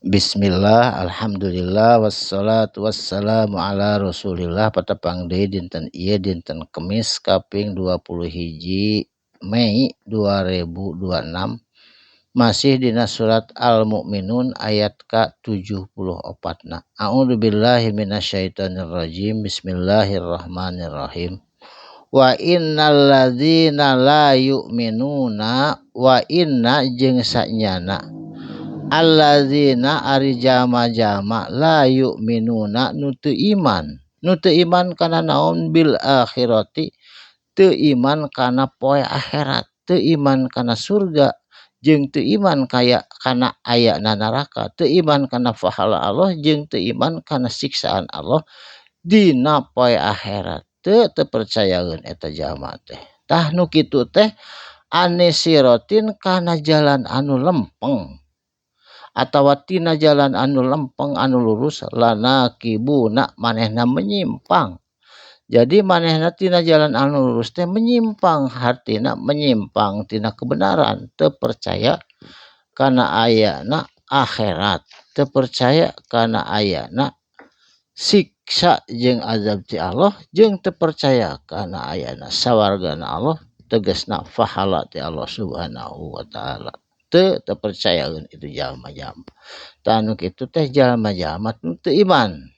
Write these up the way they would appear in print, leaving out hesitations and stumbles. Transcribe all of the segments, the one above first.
Bismillah, alhamdulillah, wassalatu wassalamu ala rasulillah. Patepang deui dinten ieu, dinten Kemis kaping 21 Mei 2026, masih dina surat Al-Mu'minun ayat ka 74 na. A'udzubillahi minasyaitonirrajim. Bismillahirrahmanirrahim. Wa innal ladzina la yu'minuna, wa inna jeung sanyana, alladzina ari jama-jama, la yu'minuna nu teu iman, nu teu iman kana naon? Bil akhirati, teu iman kana poe akhirat, teu iman kana surga jeung teu iman kaya kana ayana neraka, teu iman kana pahala Allah jeung teu iman kana siksaan Allah dina poe akhirat. Teu teu percayaeun eta jalma teh. Tah, nu kitu teh anisiratin kana jalan anu lempeng atawa tina jalan anu lempeng, anu lurus, lanakibuna manehna menyimpang. Jadi manehna tina jalan anu lurus teh menyimpang, hartina menyimpang tina kebenaran, teu percaya kana ayana akhirat, teu percaya kana ayana siksa jeung azab ti Allah, jeung teu percaya kana ayana sawargana Allah, tegasna pahala ti Allah Subhanahu wa Ta'ala. Teu teu percayaeun itu jalma-jalma. Tah, nu kitu teh jalma-jalma nu teu iman.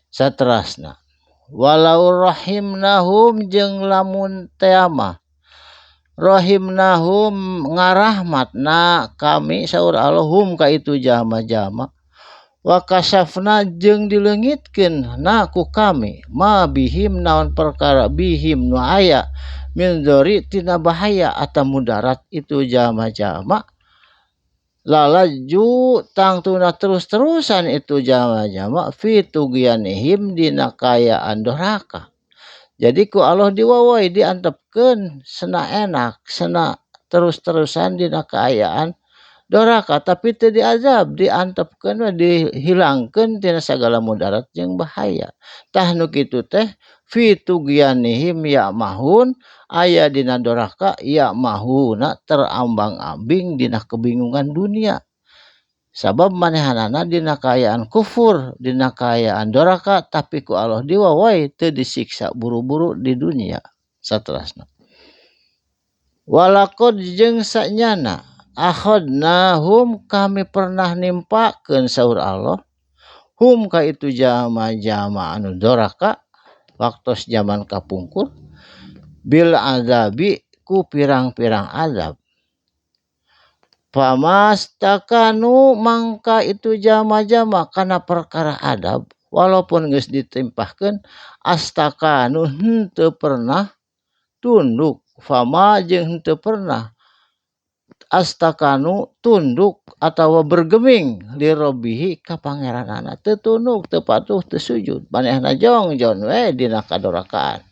Saterasna, walau rahimnahum, jeung lamun tea mah rahimnahum ngarahmatna kami, saur Allah, hum ka itu jalma-jalma, wa kasyafna jeung dileungitkeun na ku kami, ma bihim naon perkara, bihim nu aya, min dzori tina bahaya atau mudarat itu jalma-jalma, lalaju tangtuna terus-terusan itu jalma-jalma, fi tughyanihim dina kaayaan doraka. Jadi ku Allah diwawai, diantepkeun sena enak, sena terus-terusan dina kaayaan doraka, tapi teu diazab, diantepkeun we, dihilangkeun tina sagala mudarat jeung bahaya. Tah, nu kitu teh fi tughyanihim ya'mahun, aya dina doraka, ya'mahuna terambang-ambing dina kebingungan dunia, sabab manehanana dina kaayaan kufur, dina kaayaan doraka, tapi ku Allah diwawai, teu disiksa buru-buru di dunia. Saterasna, walaqad jeung sanyana, akhadnahum kami pernah nimpakeun, saur Allah, hum ka itu jalma-jalma anu doraka waktos zaman kapungkur, bil azabi ku pirang-pirang azab, famastakanu mangka itu jalma-jalma kana perkara adab, walaupun geus ditimpahkeun, astakanu henteu pernah tunduk, fama jeung henteu pernah astakanu tunduk atawa bergeming, lirabbihi ka pangeranana. Teu tunduk, teu patuh, teu sujud, manehna jongjon we dina kadorakaan.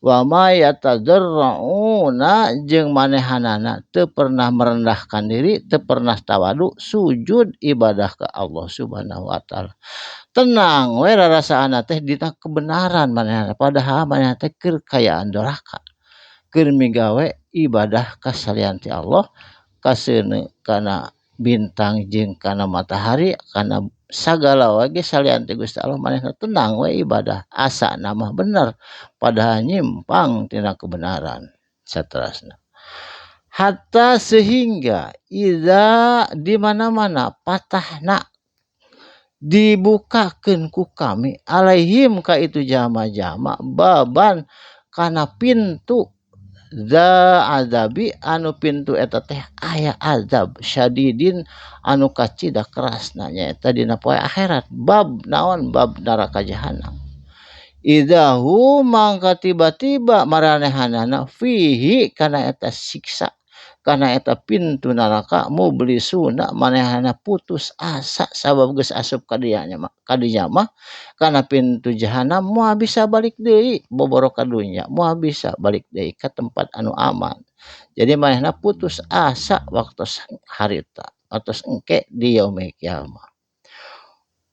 Wa ma yatadarrauna jeung manehanana teu pernah merendahkan diri, teu pernah tawadu sujud ibadah ka Allah Subhanahu wa Ta'ala. Tenang we rarasaanna teh dina kebenaran manehna, padahal manehna teh keur kaayaan doraka, keur migawe ibadah ka salian ti Allah, kaseuneu kana bintang jeung kana matahari, kana sagala wae ge salian ti Gusti Allah. Manehna tenang we ibadah, asana mah bener, padahal nyimpang tina kebenaran. Saterasna, hatta sehingga, iza di mana-mana, patahna dibukakeun ku kami, alaihim ka itu jalma-jalma, baban kana pintu, za azabi anu pintu eta teh aya azab, syadidin anu kacida kerasna, nyaeta dina poe akhirat. Bab naon? Bab neraka jahanam. Idza hum mangka tiba-tiba maranehanana, fihi kana eta siksa, kana eta pintu neraka, mublisuna manehana putus asa, sabab geus asup ka dinya mah, ka dinya mah, kana pintu jahanam, moal bisa balik deui boboro ka dunya, moal bisa balik deui ka tempat anu aman. Jadi manehna putus asa waktu harita, waktu engke di yaumil kiamah.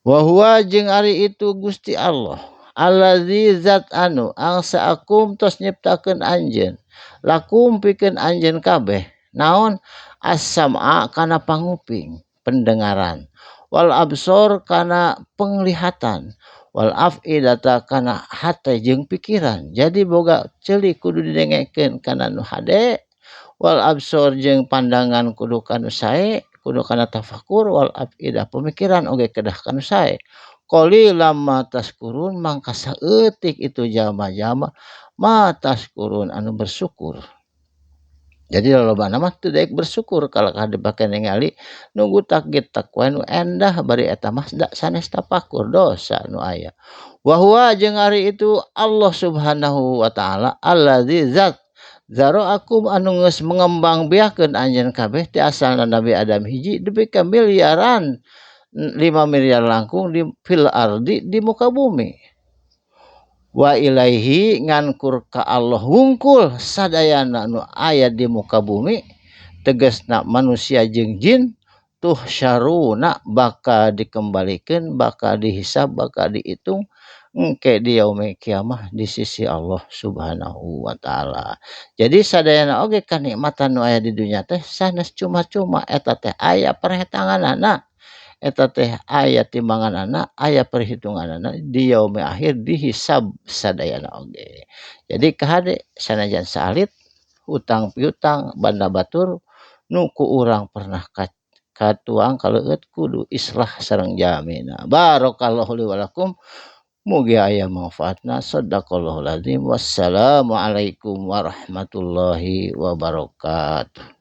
Wa huwa jeung ari itu Gusti Allah, allazi zat anu angsaakum tos nyiptakeun anjeun, lakum pikeun anjeun kabeh, naon? As-sam'a kana panguping, pendengaran. Pendengaran, wal absor kana penglihatan, wal afidata kana hate jeung pikiran. Jadi boga ceuli kudu didengekeun kana nu hade, wal absor jeung pandangan kudu kanu sae, kudu kana tafakur, wal afidah pemikiran oge kedah kanu sae. Qalilan ma tashkurun mangka saeutik itu jalma-jalma ma tashkurun anu bersyukur. Jadi lolobana mah teu daek bersyukur kalakah dipake ningali nu gutak getak wae nu endah bari eta mah da sanes tapakur dosa nu aya. Wa huwa jeung ari itu Allah Subhanahu wa taala allazi zat zara'akum anu geus mengembang biakeun anjeun kabeh ti asalna Nabi Adam hiji dupi ka miliaran 5 miliar langkung di fil ardi di muka bumi. Wa ilaihi ngankur ka Allah wungkul sadayana nu aya di muka bumi, tegasna manusia jeung jin tuhsyaruna bakal dikembalikeun, bakal dihisab, bakal dihitung engke di yaumil kiamah di sisi Allah Subhanahu wa taala. Jadi sadayana oge kanikmatan nu aya di dunya teh sanes cuma-cuma, eta teh aya perhitunganana, eta teh aya timbanganana, aya perhitunganana di yaumil akhir dihisab sadayana oge. Jadi kahade sanajan saalit hutang piutang banda batur nu ku urang pernah katuang kaleueut kudu islah sareng jamina. Barakallahu li wa lakum, mugi aya manfaatna. Shadaqallahul azim. Wassalamualaikum warahmatullahi wabarakatuh.